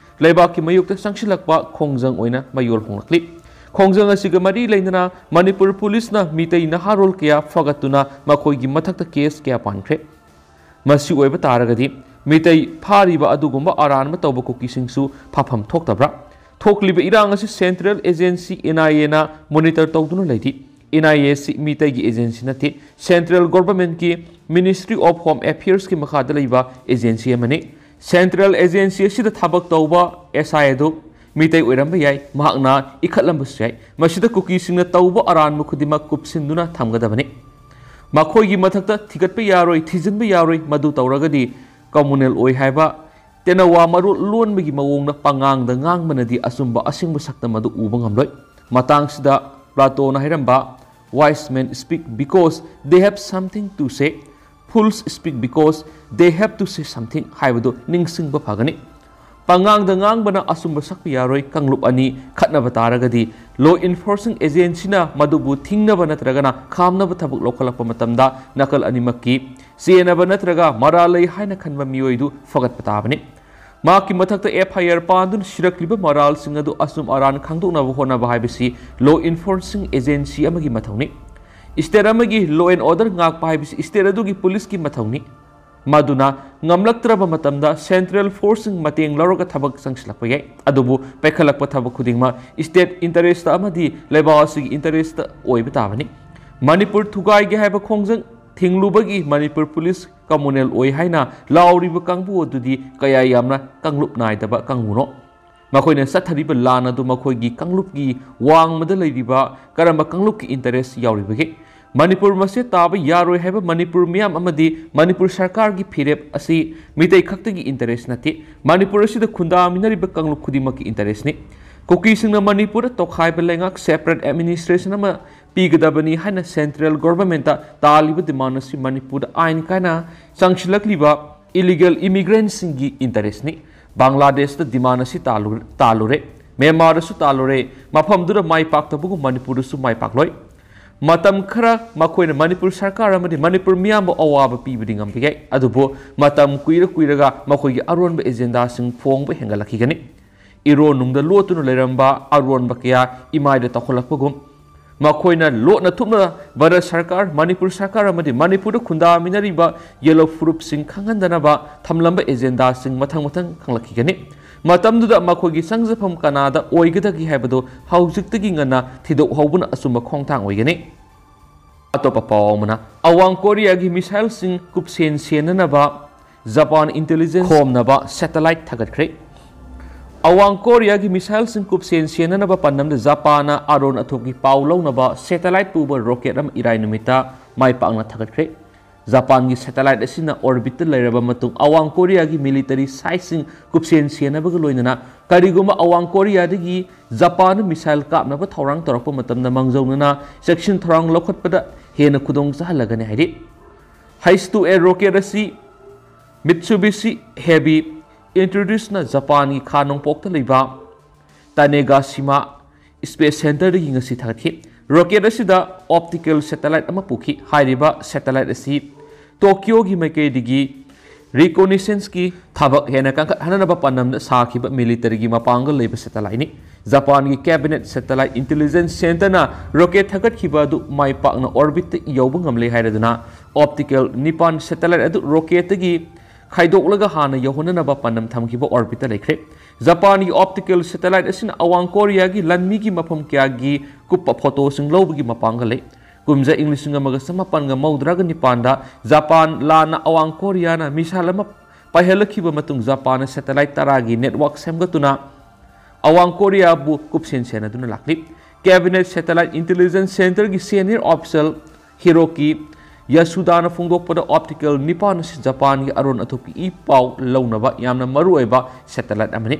ꯂꯩꯕꯥꯛꯀꯤ ꯃꯥꯌꯣꯛꯇ ꯆꯪꯁꯤꯜꯂꯛꯄ ꯈꯣꯡꯖꯪ ꯑꯣꯏꯅ ꯃꯌꯣꯜ ꯍꯣꯡꯂꯛꯂꯤ꯫ ꯈꯣꯡꯖꯪ ꯑꯁꯤꯒ ꯃꯔꯤ ꯂꯩꯅꯅ ꯃꯅꯤꯄꯨꯔ policeꯅ ꯃꯤꯇꯩ ꯅꯍꯥꯔꯣꯜ ꯀꯌꯥ ꯐꯒꯠꯇꯨꯅ ꯃꯈꯣꯏꯒꯤ ꯃꯊꯛꯇ case ꯀꯌꯥ ꯄꯥꯟꯈ꯭ꯔꯦ꯫ ꯃꯁꯤ ꯑꯣꯏꯕ ꯇꯥꯔꯒꯗꯤ ꯃꯤꯇꯩ ꯐꯥꯔꯤꯕ ꯑꯗꯨꯒꯨꯝꯕ ꯑꯔꯥꯟꯕ ꯇꯧꯕ ꯀꯨꯀꯤꯁꯤꯡꯁꯨ ꯐꯥꯐꯝ ꯊꯣꯛꯇꯕ꯭ꯔꯥ? ꯊꯣꯛꯂꯤꯕ ꯏꯔꯥꯡ ꯑꯁꯤ Central Agency N I A ꯅ monitor ꯇꯧꯗꯨꯅ ꯂꯩꯔꯤ꯫ N I A ꯑꯁꯤ ꯃꯤꯇꯩꯒꯤ agency ꯅꯠꯇꯦ, Central Government ꯀꯤ Ministry of Home Affairs ꯀꯤ ꯃꯈꯥꯗ ꯂꯩꯕ agency ꯑꯃꯅꯤ꯫ Central Agency ꯑꯁꯤꯗ ꯊꯕꯛ ꯇꯧꯕ S I ꯑꯗꯨ ꯃꯤꯇꯩ ꯑꯣꯏꯔꯝꯕ ꯌꯥꯏ, ꯃꯍꯥꯛꯅ ꯏꯈꯠꯂꯝꯕꯁꯨ ꯌꯥꯏ꯫ ꯃꯁꯤꯗ ꯀꯨꯀꯤꯁꯤꯡꯅ ꯇꯧꯕ ꯑꯔꯥꯟꯕ ꯈꯨꯗꯤꯡꯃꯛ ꯀꯨꯞꯁꯤꯟꯗꯨꯅ ꯊꯝꯒꯗꯕꯅꯤ꯫ ꯃꯈꯣꯏꯒꯤ ꯃꯊꯛꯇ ꯊꯤꯒꯠꯄ ꯌꯥꯔꯣꯏ, ꯊꯤꯖꯤꯟꯕ ꯌꯥꯔꯣꯏ, ꯃꯗꯨ ꯇꯧꯔꯒꯗꯤ communal ꯑꯣꯏ ꯍꯥꯏꯕ ꯇꯦꯅꯋꯥ ꯃꯔꯣꯜ ꯂꯣꯟꯕꯒꯤ ꯃꯑꯣꯡꯗ ꯄꯉꯥꯡꯗ ꯉꯥꯡꯕꯅꯗꯤ ꯑꯆꯨꯝꯕ ꯑꯁꯦꯡꯕ ꯁꯛꯇꯝ ꯑꯗꯨ ꯎꯕ ꯉꯝꯂꯣꯏ꯫ ꯃꯇꯥꯡꯁꯤꯗ Platoꯅ ꯍꯥꯏꯔꯝꯕ, "Wise men speak because they have something to say, fools speak because they have to say something" ꯍꯥꯏꯕꯗꯨ ꯅꯤꯡꯁꯤꯡꯕ ꯐꯒꯅꯤ꯫ ꯄꯉꯥꯡꯗ ꯉꯥꯡꯕꯅ ꯑꯆꯨꯝꯕ ꯁꯛꯄ ꯌꯥꯔꯣꯏ꯫ ꯀꯥꯡꯂꯨꯞ ꯑꯅꯤ ꯈꯠꯅꯕ ꯇꯥꯔꯒꯗꯤ law enforcing agencyꯅ ꯃꯗꯨꯕꯨ ꯊꯤꯡꯅꯕ ꯅꯠꯇ꯭ꯔꯒꯅ ꯈꯥꯝꯅꯕ ꯊꯕꯛ ꯂꯧꯈꯠꯂꯛꯄ ꯃꯇꯝꯗ ꯅꯥꯀꯜ ꯑꯅꯤꯃꯛꯀꯤ ꯆꯦꯟꯅꯕ ꯅꯠꯇ꯭ꯔꯒ ꯃꯔꯥꯜ ꯂꯩ ꯍꯥꯏꯅ ꯈꯟꯕ ꯃꯤꯑꯣꯏꯗꯨ ꯐꯒꯠꯄ ꯇꯥꯕꯅꯤ꯫ ꯃꯍꯥꯛꯀꯤ ꯃꯊꯛꯇ F I R ꯄꯥꯟꯗꯨꯅ ꯁꯤꯔꯛꯂꯤꯕ ꯃꯔꯥꯜꯁꯤꯡ ꯑꯗꯨ ꯑꯆꯨꯝ ꯑꯔꯥꯟ ꯈꯪꯗꯣꯛꯅꯕ ꯍꯣꯠꯅꯕ ꯍꯥꯏꯕꯁꯤ law enforcing agency ꯑꯃꯒꯤ ꯃꯊꯧꯅꯤ꯫ State ꯑꯃꯒꯤ law and order ꯉꯥꯛꯄ ꯍꯥꯏꯕꯁꯤ state ꯑꯗꯨꯒꯤ policeꯀꯤ ꯃꯊꯧꯅꯤ꯫ ꯃꯗꯨꯅ ꯉꯝꯂꯛꯇ꯭ꯔꯕ ꯃꯇꯝꯗ central forceꯁꯤꯡ ꯃꯇꯦꯡ ꯂꯧꯔꯒ ꯊꯕꯛ ꯆꯪꯁꯤꯜꯂꯛꯄ ꯌꯥꯏ꯫ ꯑꯗꯨꯕꯨ ꯄꯥꯏꯈꯠꯂꯛꯄ ꯊꯕꯛ ꯈꯨꯗꯤꯡꯃꯛ state interest ꯑꯃꯗꯤ ꯂꯩꯕꯥꯛ ꯑꯁꯤꯒꯤ interest ꯑꯣꯏꯕ ꯇꯥꯕꯅꯤ꯫ ꯃꯅꯤꯄꯨꯔ ꯊꯨꯒꯥꯏꯒꯦ ꯍꯥꯏꯕ ꯈꯣꯡꯖꯪ ꯊꯤꯡꯂꯨꯕꯒꯤ ꯃꯅꯤꯄꯨꯔ police communal ꯑꯣꯏ ꯍꯥꯏꯅ ꯂꯥꯎꯔꯤꯕ ꯀꯥꯡꯕꯨ ꯑꯗꯨꯗꯤ ꯀꯌꯥ ꯌꯥꯝꯅ ꯀꯥꯡꯂꯨꯞ ꯅꯥꯏꯗꯕ ꯀꯥꯡꯕꯨꯅꯣ? ꯃꯈꯣꯏꯅ ꯆꯠꯊꯔꯤꯕ ꯂꯥꯟ ꯑꯗꯨ ꯃꯈꯣꯏꯒꯤ ꯀꯥꯡꯂꯨꯞꯀꯤ ꯋꯥꯡꯃꯗ ꯂꯩꯔꯤꯕ ꯀꯔꯝꯕ ꯀꯥꯡꯂꯨꯞꯀꯤ interest ꯌꯥꯎꯔꯤꯕꯒꯦ? ꯃꯅꯤꯄꯨꯔ ꯃꯆꯦꯠ ꯇꯥꯕ ꯌꯥꯔꯣꯏ ꯍꯥꯏꯕ ꯃꯅꯤꯄꯨꯔ ꯃꯤꯌꯥꯝ ꯑꯃꯗꯤ ꯃꯅꯤꯄꯨꯔ ꯁꯔꯀꯥꯔꯒꯤ ꯐꯤꯔꯦꯞ ꯑꯁꯤ ꯃꯤꯇꯩ ꯈꯛꯇꯒꯤ interest ꯅꯠꯇꯦ꯫ ꯃꯅꯤꯄꯨꯔ ꯑꯁꯤꯗ ꯈꯨꯟꯗꯥꯃꯤꯟꯅꯔꯤꯕ ꯀꯥꯡꯂꯨꯞ ꯈꯨꯗꯤꯡꯃꯛꯀꯤ interestꯅꯤ꯫ ꯀꯨꯀꯤꯁꯤꯡꯅ ꯃꯅꯤꯄꯨꯔꯗ ꯇꯣꯈꯥꯏꯕ ꯂꯩꯉꯥꯛ separate administration ꯑꯃ ꯄꯤꯒꯗꯕꯅꯤ ꯍꯥꯏꯅ central governmentꯇ ꯇꯥꯜꯂꯤꯕ demand ꯑꯁꯤ ꯃꯅꯤꯄꯨꯔꯗ ꯑꯥꯏꯟ ꯀꯥꯏꯅ ꯆꯪꯁꯤꯜꯂꯛꯂꯤꯕ illegal immigrantꯁꯤꯡꯒꯤ interestꯅꯤ꯫ ꯕꯪꯒ꯭ꯂꯥꯗꯦꯁꯇ demand ꯑꯁꯤ ꯇꯥꯜꯂꯨ-, ꯇꯥꯜꯂꯨꯔꯦ, ꯃ꯭ꯌꯥꯟꯃꯥꯔꯗꯁꯨ ꯇꯥꯜꯂꯨꯔꯦ, ꯃꯐꯝꯗꯨꯗ ꯃꯥꯏ ꯄꯥꯛꯇꯕꯒꯨꯝ ꯃꯅꯤꯄꯨꯔꯗꯁꯨ ꯃꯥꯏ ꯄꯥꯛꯂꯣꯏ꯫ ꯃꯇꯝ ꯈꯔ ꯃꯈꯣꯏꯅ ꯃꯅꯤꯄꯨꯔ ꯁꯔꯀꯥꯔ ꯑꯃꯗꯤ ꯃꯅꯤꯄꯨꯔ ꯃꯤꯌꯥꯝꯕꯨ ꯑꯋꯥꯕ ꯄꯤꯕꯗꯤ ꯉꯝꯕ ꯌꯥꯏ, ꯑꯗꯨꯕꯨ ꯃꯇꯝ ꯀꯨꯏꯔ ꯀꯨꯏꯔꯒ ꯃꯈꯣꯏꯒꯤ ꯑꯔꯣꯟꯕ agendaꯁꯤꯡ ꯐꯣꯡꯕ ꯍꯦꯟꯒꯠꯂꯛꯈꯤꯒꯅꯤ꯫ ꯏꯔꯣꯟꯅꯨꯡꯗ ꯂꯣꯠꯇꯨꯅ ꯂꯩꯔꯝꯕ ꯑꯔꯣꯟꯕ ꯀꯌꯥ ꯏꯃꯥꯏꯗ ꯇꯧꯈꯠꯂꯛꯄꯒꯨꯝ, ꯃꯈꯣꯏꯅ ꯂꯣꯠꯅ ꯊꯨꯞꯅ ꯚꯥꯔꯠ ꯁꯔꯀꯥꯔ, ꯃꯅꯤꯄꯨꯔ ꯁꯔꯀꯥꯔ ꯑꯃꯗꯤ ꯃꯅꯤꯄꯨꯔꯗ ꯈꯨꯟꯗꯥꯃꯤꯟꯅꯔꯤꯕ ꯌꯦꯜꯍꯧ ꯐꯨꯔꯨꯞꯁꯤꯡ ꯈꯪꯍꯟꯗꯅꯕ ꯊꯝꯂꯝꯕ agendaꯁꯤꯡ ꯃꯊꯪ ꯃꯊꯪ ꯈꯪꯂꯛꯈꯤꯒꯅꯤ꯫ ꯃꯇꯝꯗꯨꯗ ꯃꯈꯣꯏꯒꯤ ꯆꯪꯖꯐꯝ ꯀꯅꯥꯗ ꯑꯣꯏꯒꯗꯒꯦ ꯍꯥꯏꯕꯗꯨ ꯍꯧꯖꯤꯛꯇꯒꯤ ꯉꯟꯅ ꯊꯤꯗꯣꯛꯍꯧꯕꯅ ꯑꯆꯨꯝꯕ ꯈꯣꯡꯊꯥꯡ ꯑꯣꯏꯒꯅꯤ꯫ ꯑꯇꯣꯞꯄ ꯄꯥꯎ ꯑꯃꯅ, ꯑꯋꯥꯡ ꯀꯣꯔꯤꯌꯥꯒꯤ ꯃꯤꯁꯥꯏꯜꯁꯤꯡ ꯀꯨꯞꯁꯦꯟ ꯁꯦꯟꯅꯅꯕ ꯖꯄꯥꯟ ꯏꯟꯇꯦꯂꯤꯖꯦꯟꯁ ꯈꯣꯝꯅꯕ ꯁꯦꯇꯦꯂꯥꯏꯠ ꯊꯥꯒꯠꯈ꯭ꯔꯦ꯫ ꯑꯋꯥꯡ ꯀꯣꯔꯤꯌꯥꯒꯤ ꯃꯤꯁꯥꯏꯜꯁꯤꯡ ꯀꯨꯞꯁꯦꯟ ꯁꯦꯟꯅꯅꯕ ꯄꯥꯟꯗꯝꯗ ꯖꯄꯥꯟꯅ ꯑꯔꯣꯟ ꯑꯊꯨꯞꯀꯤ ꯄꯥꯎ ꯂꯧꯅꯕ ꯁꯦꯇꯦꯂꯥꯏꯠ ꯄꯨꯕ ꯔꯣꯀꯦꯠ ꯑꯃ ꯏꯔꯥꯏ ꯅꯨꯃꯤꯠꯇ ꯃꯥꯏ ꯄꯥꯛꯅ ꯊꯥꯒꯠꯈ꯭ꯔꯦ꯫ ꯖꯄꯥꯟꯒꯤ ꯁꯦꯇꯦꯂꯥꯏꯠ ꯑꯁꯤꯅ ꯑꯣꯔꯕꯤꯠꯇ ꯂꯩꯔꯕ ꯃꯇꯨꯡ, ꯑꯋꯥꯡ ꯀꯣꯔꯤꯌꯥꯒꯤ ꯃꯤꯂꯤꯇꯔꯤ ꯁꯥꯏꯠꯁꯤꯡ ꯀꯨꯞꯁꯦꯟ ꯁꯦꯟꯅꯕꯒ ꯂꯣꯏꯅꯅ ꯀꯔꯤꯒꯨꯝꯕ ꯑꯋꯥꯡ ꯀꯣꯔꯤꯌꯥꯗꯒꯤ ꯖꯄꯥꯟꯅ ꯃꯤꯁꯥꯏꯜ ꯀꯥꯞꯅꯕ ꯊꯧꯔꯥꯡ ꯇꯧꯔꯛꯄ ꯃꯇꯝꯗ ꯃꯥꯡꯖꯧꯅꯅ ꯆꯦꯛꯁꯤꯟ ꯊꯧꯔꯥꯡ ꯂꯧꯈꯠꯄꯗ ꯍꯦꯟꯅ ꯈꯨꯗꯣꯡ ꯆꯥꯍꯜꯂꯒꯅꯤ ꯍꯥꯏꯔꯤ꯫ ꯍꯩꯁ ꯇꯨ ꯑꯦ ꯔꯣꯀꯦꯠ ꯑꯁꯤ ꯃꯤꯠꯁꯨꯕꯤꯁꯤ ꯍꯦꯕꯤ ꯏꯟꯇ꯭ꯔꯣꯗ꯭ꯌꯨꯁꯅ ꯖꯄꯥꯟꯒꯤ ꯈꯥ ꯅꯣꯡꯄꯣꯛꯇ ꯂꯩꯕ ꯇꯥꯅꯦꯒꯥꯁꯤꯃꯥ ꯁ꯭ꯄꯦꯁ ꯁꯦꯟꯇꯔꯗꯒꯤ ꯉꯁꯤ ꯊꯥꯒꯠꯈꯤ꯫ ꯔꯣꯀꯦꯠ ꯑꯁꯤꯗ ꯑꯣꯞꯇꯤꯀꯦꯜ ꯁꯦꯇꯦꯂꯥꯏꯠ ꯑꯃ ꯄꯨꯈꯤ꯫ ꯍꯥꯏꯔꯤꯕ ꯁꯦꯇꯦꯂꯥꯏꯠ ꯑꯁꯤ ꯇꯣꯀꯤꯌꯣꯒꯤ ꯃꯥꯏꯀꯩꯗꯒꯤ ꯔꯤꯀꯣꯅꯤꯁꯦꯟꯁꯀꯤ ꯊꯕꯛ ꯍꯦꯟꯅ ꯀꯟꯈꯠꯍꯟꯅꯕ ꯄꯥꯟꯗꯝꯗ ꯁꯥꯈꯤꯕ ꯃꯤꯂꯤꯇꯔꯤꯒꯤ ꯃꯄꯥꯡꯒꯜ ꯂꯩꯕ ꯁꯦꯇꯦꯂꯥꯏꯠꯅꯤ꯫ ꯖꯄꯥꯟꯒꯤ ꯀꯦꯕꯤꯅꯦꯠ ꯁꯦꯇꯦꯂꯥꯏꯠ ꯏꯟꯇꯦꯂꯤꯖꯦꯟꯁ ꯁꯦꯟꯇꯔꯅ ꯔꯣꯀꯦꯠ ꯊꯥꯒꯠꯈꯤꯕ ꯑꯗꯨ ꯃꯥꯏ ꯄꯥꯛꯅ ꯑꯣꯔꯕꯤꯠꯇ ꯌꯧꯕ ꯉꯝꯂꯦ ꯍꯥꯏꯔꯗꯨꯅ ꯑꯣꯞꯇꯤꯀꯦꯜ ꯅꯤꯄꯥꯟ ꯁꯦꯇꯦꯂꯥꯏꯠ ꯑꯗꯨ ꯔꯣꯀꯦꯠꯇꯒꯤ ꯈꯥꯏꯗꯣꯛꯂꯒ ꯍꯥꯟꯅ ꯌꯧꯍꯟꯅꯅꯕ ꯄꯥꯟꯗꯝ ꯊꯝꯈꯤꯕ ꯑꯣꯔꯕꯤꯠꯇ ꯂꯩꯈ꯭ꯔꯦ꯫ ꯖꯄꯥꯟꯒꯤ ꯑꯣꯞꯇꯤꯀꯦꯜ ꯁꯦꯇꯦꯂꯥꯏꯠ ꯑꯁꯤꯅ ꯑꯋꯥꯡ ꯀꯣꯔꯤꯌꯥꯒꯤ ꯂꯥꯟꯃꯤꯒꯤ ꯃꯐꯝ ꯀꯌꯥꯒꯤ ꯀꯨꯞꯄ ꯐꯣꯇꯣꯁꯤꯡ ꯂꯧꯕꯒꯤ ꯃꯄꯥꯡꯒꯜ ꯂꯩ꯫ ꯀꯨꯝꯖꯥ ꯏꯪ ꯂꯤꯁꯤꯡ ꯑꯃꯒ ꯆꯃꯥꯄꯟꯒ ꯃꯧꯗ꯭ꯔꯥꯒ ꯅꯤꯄꯥꯟꯗ ꯖꯄꯥꯟ ꯂꯥꯟꯅ ꯑꯋꯥꯡ ꯀꯣꯔꯤꯌꯥꯅ ꯃꯤꯁꯥꯏꯜ ꯑꯃ ꯄꯥꯏꯍꯜꯂꯛꯈꯤꯕ ꯃꯇꯨꯡ ꯖꯄꯥꯟꯅ ꯁꯦꯇꯦꯂꯥꯏꯠ ꯇꯔꯥꯒꯤ ꯅꯦꯠꯋꯥꯔꯛ ꯁꯦꯝꯒꯠꯇꯨꯅ ꯑꯋꯥꯡ ꯀꯣꯔꯤꯌꯥꯕꯨ ꯀꯨꯞꯁꯦꯟ ꯁꯦꯟꯅꯗꯨꯅ ꯂꯥꯛꯂꯤ꯫ ꯀꯦꯕꯤꯅꯦꯠ ꯁꯦꯇꯦꯂꯥꯏꯠ ꯏꯟꯇꯦꯂꯤꯖꯦꯟꯁ ꯁꯦꯟꯇꯔꯒꯤ ꯁꯦꯅꯤꯌꯔ ꯑꯣꯐꯤꯁꯤꯌꯦꯜ ꯍꯤꯔꯣꯀꯤ ꯌꯥꯁꯨꯗꯥꯅ ꯐꯣꯡꯗꯣꯛꯄꯗ ꯑꯣꯞꯇꯤꯀꯦꯜ ꯅꯤꯄꯥꯟ ꯑꯁꯤ ꯖꯄꯥꯟꯒꯤ ꯑꯔꯣꯟ ꯑꯊꯨꯞꯀꯤ ꯏ ꯄꯥꯎ ꯂꯧꯅꯕ ꯌꯥꯝꯅ ꯃꯔꯨꯑꯣꯏꯕ ꯁꯦꯇꯦꯂꯥꯏꯠ ꯑꯃꯅꯤ꯫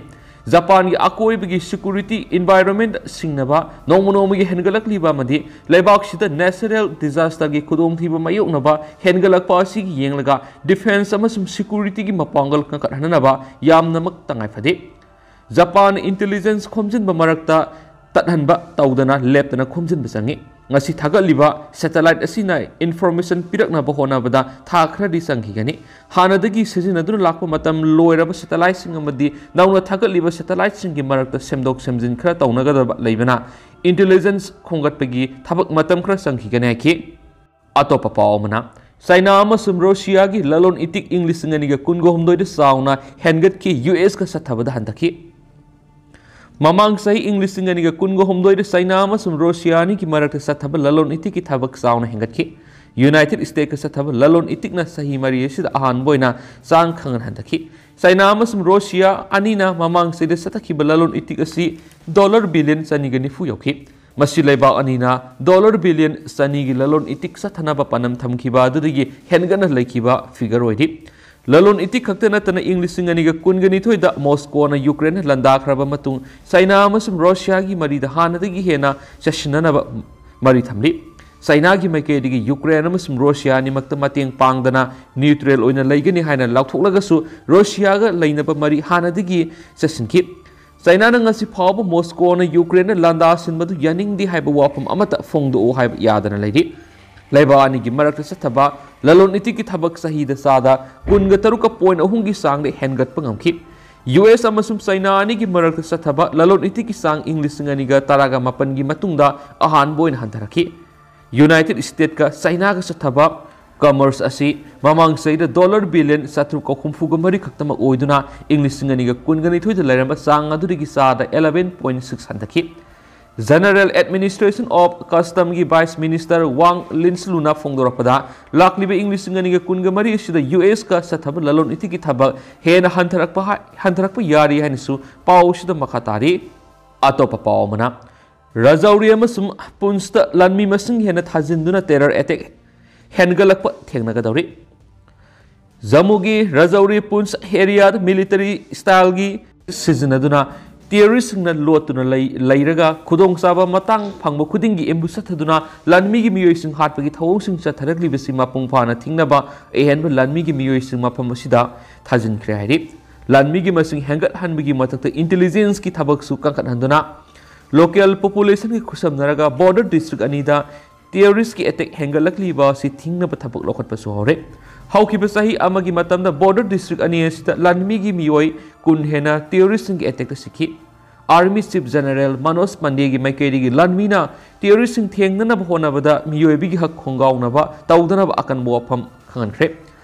ꯖꯄꯥꯟꯒꯤ ꯑꯀꯣꯏꯕꯒꯤ ꯁꯦꯀ꯭ꯌꯨꯔꯤꯇꯤ ꯏꯟꯚꯥꯏꯔꯣꯟꯃꯦꯟꯠ ꯁꯤꯡꯅꯕ ꯅꯣꯡꯃ ꯅꯣꯡꯃꯒꯤ ꯍꯦꯟꯒꯠꯂꯛꯂꯤꯕ ꯑꯃꯗꯤ ꯂꯩꯕꯥꯛꯁꯤꯗ ꯅꯦꯆꯔꯦꯜ ꯗꯤꯖꯥꯁꯇꯔꯒꯤ ꯈꯨꯗꯣꯡꯊꯤꯕ ꯃꯥꯌꯣꯛꯅꯕ ꯍꯦꯟꯒꯠꯂꯛꯄ ꯑꯁꯤꯒꯤ ꯌꯦꯡꯂꯒ ꯗꯤꯐꯦꯟꯁ ꯑꯃꯁꯨꯡ ꯁꯦꯀ꯭ꯌꯨꯔꯤꯇꯤꯒꯤ ꯃꯄꯥꯡꯒꯜ ꯀꯟꯈꯠꯍꯟꯅꯕ ꯌꯥꯝꯅꯃꯛ ꯇꯉꯥꯏ ꯐꯗꯦ꯫ ꯖꯄꯥꯟ ꯏꯟꯇꯦꯂꯤꯖꯦꯟꯁ ꯈꯣꯝꯖꯤꯟꯕ ꯃꯔꯛꯇ ꯇꯠꯍꯟꯕ ꯇꯧꯗꯅ ꯂꯦꯞꯇꯅ ꯈꯣꯝꯖꯤꯟꯕ ꯆꯪꯏ꯫ ꯉꯁꯤ ꯊꯥꯒꯠꯂꯤꯕ ꯁꯦꯇꯦꯂꯥꯏꯠ ꯑꯁꯤꯅ ꯏꯟꯐꯣꯔꯃꯦꯁꯟ ꯄꯤꯔꯛꯅꯕ ꯍꯣꯠꯅꯕꯗ ꯊꯥ ꯈꯔꯗꯤ ꯆꯪꯈꯤꯒꯅꯤ꯫ ꯍꯥꯟꯅꯗꯒꯤ ꯁꯤꯖꯤꯟꯅꯗꯨꯅ ꯂꯥꯛꯄ ꯃꯇꯝ ꯂꯣꯏꯔꯕ ꯁꯦꯇꯦꯂꯥꯏꯠꯁꯤꯡ ꯑꯃꯗꯤ ꯅꯧꯅ ꯊꯥꯒꯠꯂꯤꯕ ꯁꯦꯇꯦꯂꯥꯏꯠꯁꯤꯡꯒꯤ ꯃꯔꯛꯇ ꯁꯦꯝꯗꯣꯛ ꯁꯦꯝꯖꯤꯟ ꯈꯔ ꯇꯧꯅꯒꯗꯕ ꯂꯩꯕꯅ ꯏꯟꯇꯦꯂꯤꯖꯦꯟꯁ ꯈꯣꯝꯒꯠꯄꯒꯤ ꯊꯕꯛ ꯃꯇꯝ ꯈꯔ ꯆꯪꯈꯤꯒꯅꯤ ꯍꯥꯏꯈꯤ꯫ ꯑꯇꯣꯞꯄ ꯄꯥꯎ ꯑꯃꯅ, ꯆꯥꯏꯅꯥ ꯑꯃꯁꯨꯡ ꯔꯣꯁꯤꯌꯥꯒꯤ ꯂꯂꯣꯟ ꯏꯇꯤꯛ ꯏꯪ ꯂꯤꯁꯤꯡ ꯑꯅꯤꯒ ꯀꯨꯟꯒ ꯍꯨꯝꯗꯣꯏꯗ ꯆꯥꯎꯅ ꯍꯦꯟꯒꯠꯈꯤ, ꯌꯨ ꯑꯦꯁꯀ ꯆꯠꯊꯕꯗ ꯍꯟꯊꯈꯤ꯫ ꯃꯃꯥꯡ ꯆꯍꯤ ꯏꯪ ꯂꯤꯁꯤꯡ ꯑꯅꯤꯒ ꯀꯨꯟꯒ ꯍꯨꯝꯗꯣꯏꯗ ꯆꯥꯏꯅꯥ ꯑꯃꯁꯨꯡ ꯔꯣꯁꯤꯌꯥ ꯑꯅꯤꯒꯤ ꯃꯔꯛꯇ ꯆꯠꯊꯕ ꯂꯂꯣꯟ ꯏꯇꯤꯛꯀꯤ ꯊꯕꯛ ꯆꯥꯎꯅ ꯍꯦꯟꯒꯠꯈꯤ꯫ ꯌꯨꯅꯥꯏꯇꯦꯗ ꯁ꯭ꯇꯦꯠꯀ ꯆꯠꯊꯕ ꯂꯂꯣꯟ ꯏꯇꯤꯛꯅ ꯆꯍꯤ ꯃꯔꯤ ꯑꯁꯤꯗ ꯑꯍꯥꯟꯕ ꯑꯣꯏꯅ ꯆꯥꯡ ꯈꯪꯍꯟ ꯍꯟꯊꯈꯤ꯫ ꯆꯥꯏꯅꯥ ꯑꯃꯁꯨꯡ ꯔꯣꯁꯤꯌꯥ ꯑꯅꯤꯅ ꯃꯃꯥꯡ ꯆꯍꯤꯗ ꯆꯠꯊꯈꯤꯕ ꯂꯂꯣꯟ ꯏꯇꯤꯛ ꯑꯁꯤ ꯗꯣꯂꯔ ꯕꯤꯂꯤꯌꯟ ꯆꯅꯤꯒ ꯅꯤꯐꯨ ꯌꯧꯈꯤ꯫ ꯃꯁꯤ ꯂꯩꯕꯥꯛ ꯑꯅꯤꯅ ꯗꯣꯂꯔ ꯕꯤꯂꯤꯌꯟ ꯆꯅꯤꯒꯤ ꯂꯂꯣꯟ ꯏꯇꯤꯛ ꯆꯠꯊꯅꯕ ꯄꯥꯟꯗꯝ ꯊꯝꯈꯤꯕ ꯑꯗꯨꯗꯒꯤ ꯍꯦꯟꯒꯠꯅ ꯂꯩꯈꯤꯕ ꯐꯤꯒꯔ ꯑꯣꯏꯔꯤ꯫ ꯂꯂꯣꯟ ꯏꯇꯤꯛ ꯈꯛꯇ ꯅꯠꯇꯅ ꯏꯪ ꯂꯤꯁꯤꯡ ꯑꯅꯤꯒ ꯀꯨꯟꯒ ꯅꯤꯊꯣꯏꯗ ꯃꯣꯁꯀꯣꯅ ꯌꯨꯀ꯭ꯔꯦꯟ ꯂꯥꯟꯗꯥꯈ꯭ꯔꯕ ꯃꯇꯨꯡ ꯆꯥꯏꯅꯥ ꯑꯃꯁꯨꯡ ꯔꯣꯁꯤꯌꯥꯒꯤ ꯃꯔꯤꯗ ꯍꯥꯟꯅꯗꯒꯤ ꯍꯦꯟꯅ ꯆꯦꯠꯁꯤꯟꯅꯅꯕ ꯃꯔꯤ ꯊꯝꯂꯤ꯫ ꯆꯥꯏꯅꯥꯒꯤ ꯃꯥꯏꯀꯩꯗꯒꯤ ꯌꯨꯀ꯭ꯔꯦꯟ ꯑꯃꯁꯨꯡ ꯔꯣꯁꯤꯌꯥ ꯑꯅꯤꯃꯛꯇ ꯃꯇꯦꯡ ꯄꯥꯡꯗꯅ ꯅ꯭ꯌꯨꯇ꯭ꯔꯦꯜ ꯑꯣꯏꯅ ꯂꯩꯒꯅꯤ ꯍꯥꯏꯅ ꯂꯥꯎꯊꯣꯛꯂꯒꯁꯨ, ꯔꯣꯁꯤꯌꯥꯒ ꯂꯩꯅꯕ ꯃꯔꯤ ꯍꯥꯟꯅꯗꯒꯤ ꯆꯦꯠꯁꯤꯟꯈꯤ꯫ ꯆꯥꯏꯅꯥꯅ ꯉꯁꯤ ꯐꯥꯎꯕ ꯃꯣꯁꯀꯣꯅ ꯌꯨꯀ꯭ꯔꯦꯟꯗ ꯂꯥꯟꯗꯥꯁꯤꯟꯕꯗꯨ ꯌꯥꯅꯤꯡꯗꯦ ꯍꯥꯏꯕ ꯋꯥꯐꯝ ꯑꯃꯠꯇ ꯐꯣꯡꯗꯣꯛꯎ ꯍꯥꯏꯕ ꯌꯥꯗꯅ ꯂꯩꯔꯤ꯫ ꯂꯩꯕꯥꯛ ꯑꯅꯤꯒꯤ ꯃꯔꯛꯇ ꯆꯠꯊꯕ ꯂꯂꯣꯟ ꯏꯇꯤꯛꯀꯤ ꯊꯕꯛ ꯆꯍꯤꯗ ꯆꯥꯗ ꯀꯨꯟꯒ ꯇꯔꯨꯛꯀ ꯄꯣꯏꯟ ꯑꯍꯨꯝꯒꯤ ꯆꯥꯡꯗ ꯍꯦꯟꯒꯠꯄ ꯉꯝꯈꯤ꯫ ꯌꯨ ꯑꯦꯁ ꯑꯃꯁꯨꯡ ꯆꯥꯏꯅꯥ ꯑꯅꯤꯒꯤ ꯃꯔꯛꯇ ꯆꯠꯊꯕ ꯂꯂꯣꯟ ꯏꯇꯤꯛꯀꯤ ꯆꯥꯡ ꯏꯪ ꯂꯤꯁꯤꯡ ꯑꯅꯤꯒ ꯇꯔꯥꯒ ꯃꯥꯄꯟꯒꯤ ꯃꯇꯨꯡꯗ ꯑꯍꯥꯟꯕ ꯑꯣꯏꯅ ꯍꯟꯊꯔꯛꯈꯤ꯫ ꯌꯨꯅꯥꯏꯇꯦꯗ ꯁ꯭ꯇꯦꯠꯀ ꯆꯥꯏꯅꯥꯒ ꯆꯠꯊꯕ ꯀꯃꯔꯁ ꯑꯁꯤ ꯃꯃꯥꯡ ꯆꯍꯤꯗ ꯗꯣꯂꯔ ꯕꯤꯂꯤꯌꯟ ꯆꯥꯇ꯭ꯔꯨꯛꯀ ꯍꯨꯝꯐꯨꯒ ꯃꯔꯤ ꯈꯛꯇꯃꯛ ꯑꯣꯏꯗꯨꯅ ꯏꯪ ꯂꯤꯁꯤꯡ ꯑꯅꯤꯒ ꯀꯨꯟꯒ ꯅꯤꯊꯣꯏꯗ ꯂꯩꯔꯝꯕ ꯆꯥꯡ ꯑꯗꯨꯗꯒꯤ ꯆꯥꯗ eleven point six ꯍꯟꯊꯈꯤ꯫ General Administration of Customꯒꯤ Vice Minister ꯋꯥꯡ ꯂꯤꯟꯁꯂꯨꯅ ꯐꯣꯡꯗꯣꯔꯛꯄꯗ, ꯂꯥꯛꯂꯤꯕ ꯏꯪ ꯂꯤꯁꯤꯡ ꯑꯅꯤꯒ ꯀꯨꯟꯒ ꯃꯔꯤ ꯑꯁꯤꯗ ꯌꯨ ꯑꯦꯁꯀ ꯆꯠꯊꯕ ꯂꯂꯣꯟ ꯏꯇꯤꯛꯀꯤ ꯊꯕꯛ ꯍꯦꯟꯅ ꯍꯟꯊꯔꯛꯄ ꯍꯥꯏ-, ꯍꯟꯊꯔꯛꯄ ꯌꯥꯔꯤ ꯍꯥꯏꯅꯁꯨ ꯄꯥꯎ ꯑꯁꯤꯗ ꯃꯈꯥ ꯇꯥꯔꯤ꯫ ꯑꯇꯣꯞꯄ ꯄꯥꯎ ꯑꯃꯅ, ꯔꯥꯖꯧꯔꯤ ꯑꯃꯁꯨꯡ ꯄꯨꯟꯁꯇ ꯂꯥꯟꯃꯤ ꯃꯁꯤꯡ ꯍꯦꯟꯅ ꯊꯥꯖꯤꯟꯗꯨꯅ terror attack ꯍꯦꯟꯒꯠꯂꯛꯄ ꯊꯦꯡꯅꯒꯗꯧꯔꯤ꯫ ꯖꯝꯃꯨꯒꯤ ꯔꯥꯖꯧꯔꯤ ꯄꯨꯟꯁ ꯑꯦꯔꯤꯌꯥꯗ military styleꯒꯤ ꯁꯤꯖꯤꯟꯅꯗꯨꯅ terroristꯁꯤꯡꯅ ꯂꯣꯠꯇꯨꯅ ꯂꯩ-, ꯂꯩꯔꯒ ꯈꯨꯗꯣꯡꯆꯥꯕ ꯃꯇꯥꯡ ꯐꯪꯕ ꯈꯨꯗꯤꯡꯒꯤ ambush ꯆꯠꯊꯗꯨꯅ ꯂꯥꯟꯃꯤꯒꯤ ꯃꯤꯑꯣꯏꯁꯤꯡ ꯍꯥꯠꯄꯒꯤ ꯊꯧꯑꯣꯡꯁꯤꯡ ꯆꯠꯊꯔꯛꯂꯤꯕꯁꯤ ꯃꯄꯨꯡ ꯐꯥꯅ ꯊꯤꯡꯅꯕ ꯑꯍꯦꯟꯕ ꯂꯥꯟꯃꯤꯒꯤ ꯃꯤꯑꯣꯏꯁꯤꯡ ꯃꯐꯝ ꯑꯁꯤꯗ ꯊꯥꯖꯤꯟꯈ꯭ꯔꯦ ꯍꯥꯏꯔꯤ꯫ ꯂꯥꯟꯃꯤꯒꯤ ꯃꯁꯤꯡ ꯍꯦꯟꯒꯠꯍꯟꯕꯒꯤ ꯃꯊꯛꯇ intelligenceꯀꯤ ꯊꯕꯛꯁꯨ ꯀꯟꯈꯠꯍꯟꯗꯨꯅ local populationꯒꯤ ꯈꯨꯠꯁꯝꯅꯔꯒ border district ꯑꯅꯤꯗ terroristꯀꯤ attack ꯍꯦꯟꯒꯠꯂꯛꯂꯤꯕ ꯑꯁꯤ ꯊꯤꯡꯅꯕ ꯊꯕꯛ ꯂꯧꯈꯠꯄꯁꯨ ꯍꯧꯔꯦ꯫ ꯍꯧꯈꯤꯕ ꯆꯍꯤ ꯑꯃꯒꯤ ꯃꯇꯝꯗ border district ꯑꯅꯤ ꯑꯁꯤꯗ ꯂꯥꯟꯃꯤꯒꯤ ꯃꯤꯑꯣꯏ ꯀꯨꯟ ꯍꯦꯟꯅ terroristꯁꯤꯡꯒꯤ attackꯇ ꯁꯤꯈꯤ꯫ Army Chief General Manoj Pandeyꯒꯤ ꯃꯥꯏꯀꯩꯗꯒꯤ ꯂꯥꯟꯃꯤꯅ terroristꯁꯤꯡ ꯊꯦꯡꯅꯅꯕ ꯍꯣꯠꯅꯕꯗ ꯃꯤꯑꯣꯏꯕꯒꯤ ꯍꯛ ꯈꯣꯡꯒꯥꯎꯅꯕ ꯇꯧꯗꯅꯕ ꯑꯀꯟꯕ ꯋꯥꯐꯝ ꯈꯪꯍꯟꯈ꯭ꯔꯦ꯫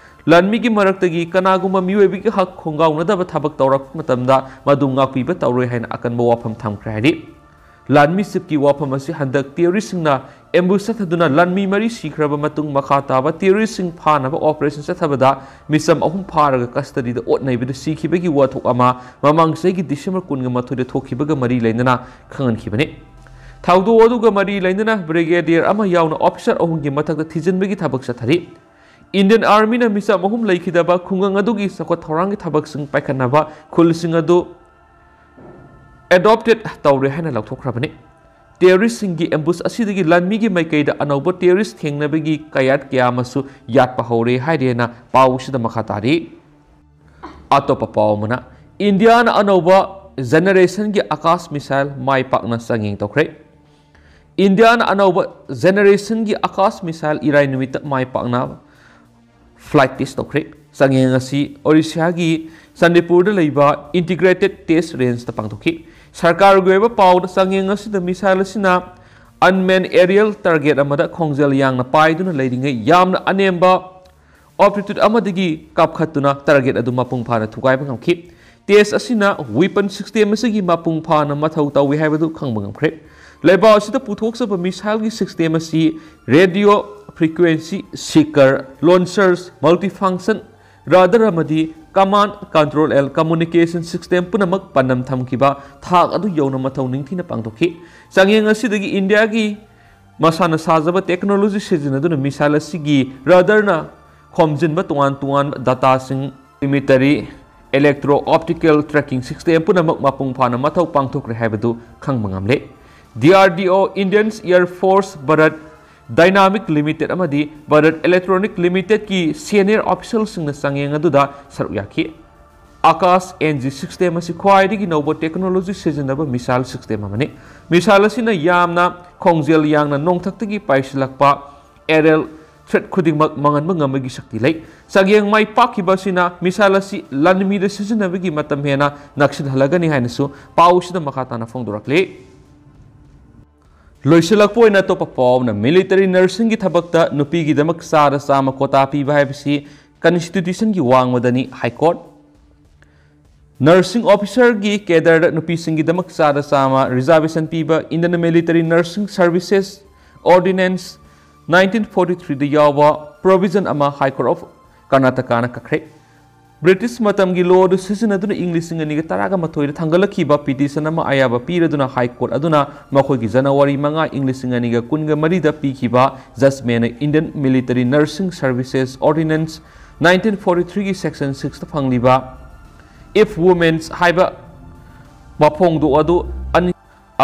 ꯂꯥꯟꯃꯤꯒꯤ ꯃꯔꯛꯇꯒꯤ ꯀꯅꯥꯒꯨꯝꯕ ꯃꯤꯑꯣꯏꯕꯒꯤ ꯍꯛ ꯈꯣꯡꯒꯥꯎꯅꯗꯕ ꯊꯕꯛ ꯇꯧꯔꯛꯄ ꯃꯇꯝꯗ ꯃꯗꯨ ꯉꯥꯛꯄꯤꯕ ꯇꯧꯔꯣꯏ ꯍꯥꯏꯅ ꯑꯀꯟꯕ ꯋꯥꯐꯝ ꯊꯝꯈ꯭ꯔꯦ ꯍꯥꯏꯔꯤ꯫ ꯂꯥꯟꯃꯤ Chiefꯀꯤ ꯋꯥꯐꯝ ꯑꯁꯤ ꯍꯟꯗꯛ terroristꯁꯤꯡꯅ ambush ꯆꯠꯊꯗꯨꯅ ꯂꯥꯟꯃꯤ ꯃꯔꯤ ꯁꯤꯈ꯭ꯔꯕ ꯃꯇꯨꯡ ꯃꯈꯥ ꯇꯥꯕ terroristꯁꯤꯡ ꯐꯥꯅꯕ operation ꯆꯠꯊꯕꯗ ꯃꯤꯆꯝ ꯑꯍꯨꯝ ꯐꯥꯔꯒ custodyꯗ ꯑꯣꯠꯅꯩꯕꯗ ꯁꯤꯈꯤꯕꯒꯤ ꯋꯥꯊꯣꯛ ꯑꯃ ꯃꯃꯥꯡ ꯆꯍꯤꯒꯤ December ꯀꯨꯟꯒ ꯃꯥꯊꯣꯏꯗ ꯊꯣꯛꯈꯤꯕꯒ ꯃꯔꯤ ꯂꯩꯅꯅ ꯈꯪꯍꯟꯈꯤꯕꯅꯤ꯫ ꯊꯧꯗꯣꯛ ꯑꯗꯨꯒ ꯃꯔꯤ ꯂꯩꯅꯅ brigadier ꯑꯃ ꯌꯥꯎꯅ officer ꯑꯍꯨꯝꯒꯤ ꯃꯊꯛꯇ ꯊꯤꯖꯤꯟꯕꯒꯤ ꯊꯕꯛ ꯆꯠꯊꯔꯤ꯫ Indian Armyꯅ ꯃꯤꯆꯝ ꯑꯍꯨꯝ ꯂꯩꯈꯤꯗꯕ ꯈꯨꯡꯒꯪ ꯑꯗꯨꯒꯤ ꯆꯥꯎꯈꯠ ꯊꯧꯔꯥꯡꯒꯤ ꯊꯕꯛꯁꯤꯡ ꯄꯥꯏꯈꯠꯅꯕ ꯈꯨꯜꯁꯤꯡ ꯑꯗꯨ adopted ꯇꯧꯔꯦ ꯍꯥꯏꯅ ꯂꯥꯎꯊꯣꯛꯈ꯭ꯔꯕꯅꯤ꯫ Terroristꯁꯤꯡꯒꯤ ambush ꯑꯁꯤꯗꯒꯤ ꯂꯥꯟꯃꯤꯒꯤ ꯃꯥꯏꯀꯩꯗ ꯑꯅꯧꯕ terrorist ꯊꯦꯡꯅꯕꯒꯤ ꯀꯌꯥꯠ ꯀꯌꯥ ꯑꯃꯁꯨ ꯌꯥꯠꯄ ꯍꯧꯔꯦ ꯍꯥꯏꯔꯦꯅ ꯄꯥꯎꯁꯤꯗ ꯃꯈꯥ ꯇꯥꯔꯤ꯫ ꯑꯇꯣꯞꯄ ꯄꯥꯎ ꯑꯃꯅ, ꯏꯟꯗꯤꯌꯥꯅ ꯑꯅꯧꯕ generationꯒꯤ Akash missile ꯃꯥꯏ ꯄꯥꯛꯅ ꯆꯥꯡꯌꯦꯡ ꯇꯧꯈ꯭ꯔꯦ꯫ ꯏꯟꯗꯤꯌꯥꯅ ꯑꯅꯧꯕ generationꯒꯤ Akash missile ꯏꯔꯥꯏ ꯅꯨꯃꯤꯠꯇ ꯃꯥꯏ ꯄꯥꯛꯅ flight test ꯇꯧꯈ꯭ꯔꯦ꯫ ꯆꯥꯡꯌꯦꯡ ꯑꯁꯤ ꯑꯣꯔꯤꯁꯥꯒꯤ ꯆꯥꯟꯗꯤꯄꯨꯔꯗ ꯂꯩꯕ Integrated Test Rangeꯇ ꯄꯥꯡꯊꯣꯛꯈꯤ꯫ ꯁꯔꯀꯥꯔꯒꯤ ꯑꯣꯏꯕ ꯄꯥꯎꯗ, ꯆꯥꯡꯌꯦꯡ ꯑꯁꯤꯗ missile ꯑꯁꯤꯅ unmanned aerial target ꯑꯃꯗ ꯈꯣꯡꯖꯦꯜ ꯌꯥꯡꯅ ꯄꯥꯏꯗꯨꯅ ꯂꯩꯔꯤꯉꯩ ꯌꯥꯝꯅ ꯑꯅꯦꯝꯕ altitude ꯑꯃꯗꯒꯤ ꯀꯥꯞꯈꯠꯇꯨꯅ target ꯑꯗꯨ ꯃꯄꯨꯡ ꯐꯥꯅ ꯊꯨꯒꯥꯏꯕ ꯉꯝꯈꯤ꯫ Test ꯑꯁꯤꯅ weapon system ꯑꯁꯤꯒꯤ ꯃꯄꯨꯡ ꯐꯥꯅ ꯃꯊꯧ ꯇꯧꯏ ꯍꯥꯏꯕꯗꯨ ꯈꯪꯕ ꯉꯝꯈ꯭ꯔꯦ꯫ ꯂꯩꯕꯥꯛ ꯑꯁꯤꯗ ꯄꯨꯊꯣꯛꯆꯕ missileꯒꯤ system ꯑꯁꯤ radio frequency seeker, launchers, multifunction radar ꯑꯃꯗꯤ command, control and communication system ꯄꯨꯝꯅꯃꯛ ꯄꯥꯟꯗꯝ ꯊꯝꯈꯤꯕ ꯊꯥꯛ ꯑꯗꯨ ꯌꯧꯅ ꯃꯊꯧ ꯅꯤꯡꯊꯤꯅ ꯄꯥꯡꯊꯣꯛꯈꯤ꯫ ꯆꯥꯡꯌꯦꯡ ꯑꯁꯤꯗꯒꯤ ꯏꯟꯗꯤꯌꯥꯒꯤ ꯃꯁꯥꯅ ꯁꯥꯖꯕ technology ꯁꯤꯖꯤꯟꯅꯗꯨꯅ missile ꯑꯁꯤꯒꯤ radarꯅ ꯈꯣꯝꯖꯤꯟꯕ ꯇꯣꯉꯥꯟ ꯇꯣꯉꯥꯟꯕ dataꯁꯤꯡ, telemetry, electro-optical tracking system ꯄꯨꯝꯅꯃꯛ ꯃꯄꯨꯡ ꯐꯥꯅ ꯃꯊꯧ ꯄꯥꯡꯊꯣꯛꯈ꯭ꯔꯦ ꯍꯥꯏꯕꯗꯨ ꯈꯪꯕ ꯉꯝꯂꯦ꯫ D R D O, Indian Air Force, Bharat Dynamic Limited ꯑꯃꯗꯤ Bharat Electronic Limitedꯀꯤ senior officialꯁꯤꯡꯅ ꯆꯥꯡꯌꯦꯡ ꯑꯗꯨꯗ ꯁꯔꯨꯛ ꯌꯥꯈꯤ꯫ Akash N G system ꯑꯁꯤ ꯈ꯭ꯋꯥꯏꯗꯒꯤ ꯅꯧꯕ technology ꯁꯤꯖꯤꯟꯅꯕ missile system ꯑꯃꯅꯤ꯫ Missile ꯑꯁꯤꯅ ꯌꯥꯝꯅ ꯈꯣꯡꯖꯦꯜ ꯌꯥꯡꯅ ꯅꯣꯡꯊꯛꯇꯒꯤ ꯄꯥꯏꯁꯤꯜꯂꯛꯄ aerial ꯊ꯭ꯔꯦꯠ ꯈꯨꯗꯤꯡꯃꯛ ꯃꯥꯡꯍꯟꯕ ꯉꯝꯕꯒꯤ ꯁꯛꯇꯤ ꯂꯩ꯫ ꯆꯥꯡꯌꯦꯡ ꯃꯥꯏ ꯄꯥꯛꯈꯤꯕ ꯑꯁꯤꯅ ꯃꯤꯁꯥꯏꯜ ꯑꯁꯤ ꯂꯥꯟꯃꯤꯗ ꯁꯤꯖꯤꯟꯅꯕꯒꯤ ꯃꯇꯝ ꯍꯦꯟꯅ ꯅꯛꯁꯤꯜꯍꯜꯂꯒꯅꯤ ꯍꯥꯏꯅꯁꯨ ꯄꯥꯎ ꯑꯁꯤꯗ ꯃꯈꯥ ꯇꯥꯅ ꯐꯣꯡꯗꯣꯔꯛꯂꯤ꯫ ꯂꯣꯏꯁꯤꯜꯂꯛꯄ ꯑꯣꯏꯅ ꯑꯇꯣꯞꯄ ꯄꯥꯎ ꯑꯃꯅ, ꯃꯤꯂꯤꯇꯔꯤ ꯅꯔꯁꯤꯡꯒꯤ ꯊꯕꯛꯇ ꯅꯨꯄꯤꯒꯤꯗꯃꯛ ꯆꯥꯗ ꯆꯥꯝꯃ ꯀꯣꯇꯥ ꯄꯤꯕ ꯍꯥꯏꯕꯁꯤ ꯀꯟꯁꯇꯤꯇ꯭ꯌꯨꯁꯟꯒꯤ ꯋꯥꯡꯃꯗꯅꯤ꯫ ꯍꯥꯏ ꯀꯣꯔꯠ ꯅꯔꯁꯤꯡ ꯑꯣꯐꯤꯁꯔꯒꯤ ꯀꯦꯗꯔꯗ ꯅꯨꯄꯤꯁꯤꯡꯒꯤꯗꯃꯛ ꯆꯥꯗ ꯆꯥꯝꯃ ꯔꯤꯖꯥꯔꯕꯦꯁꯟ ꯄꯤꯕ ꯏꯟꯗꯤꯌꯟ ꯃꯤꯂꯤꯇꯔꯤ ꯅꯔꯁꯤꯡ ꯁꯔꯚꯤꯁꯦꯁ ꯑꯣꯔꯗꯤꯅꯦꯟꯁ ꯅꯥꯏꯟꯇꯤꯟ ꯐꯣꯔꯇꯤ ꯊ꯭ꯔꯤꯗ ꯌꯥꯎꯕ ꯄ꯭ꯔꯣꯚꯤꯖꯟ ꯑꯃ ꯍꯥꯏ ꯀꯣꯔꯠ ꯑꯣꯐ ꯀꯔꯅꯥꯇꯀꯥꯅ ꯀꯛꯈ꯭ꯔꯦ꯫ ꯕ꯭ꯔꯤꯇꯤꯁ ꯃꯇꯝꯒꯤ ꯂꯣ ꯑꯗꯨ ꯁꯤꯖꯤꯟꯅꯗꯨꯅ ꯏꯪ ꯂꯤꯁꯤꯡ ꯑꯅꯤꯒ ꯇꯔꯥꯒ ꯃꯥꯊꯣꯏꯗ ꯊꯥꯡꯒꯠꯂꯛꯈꯤꯕ ꯄꯤꯇꯤꯁꯟ ꯑꯃ ꯑꯌꯥꯕ ꯄꯤꯔꯗꯨꯅ ꯍꯥꯏ ꯀꯣꯔꯠ ꯑꯗꯨꯅ ꯃꯈꯣꯏꯒꯤ ꯖꯅꯋꯥꯔꯤ ꯃꯉꯥ, ꯏꯪ ꯂꯤꯁꯤꯡ ꯑꯅꯤꯒ ꯀꯨꯟꯒ ꯃꯔꯤꯗ ꯄꯤꯈꯤꯕ ꯖꯖꯃꯦꯟꯅ ꯏꯟꯗꯤꯌꯟ ꯃꯤꯂꯤꯇꯔꯤ ꯅꯔꯁꯤꯡ ꯁꯔꯚꯤꯁꯦꯁ ꯑꯣꯔꯗꯤꯅꯦꯟꯁ ꯅꯥꯏꯟꯇꯤꯟ ꯐꯣꯔꯇꯤ ꯊ꯭ꯔꯤꯒꯤ ꯁꯦꯛꯁꯟ ꯁꯤꯛꯁꯇ ꯐꯪꯂꯤꯕ "if women's" ꯍꯥꯏꯕ ꯋꯥꯐꯣꯡꯗꯣꯛ ꯑꯗꯨ ꯑꯟ-,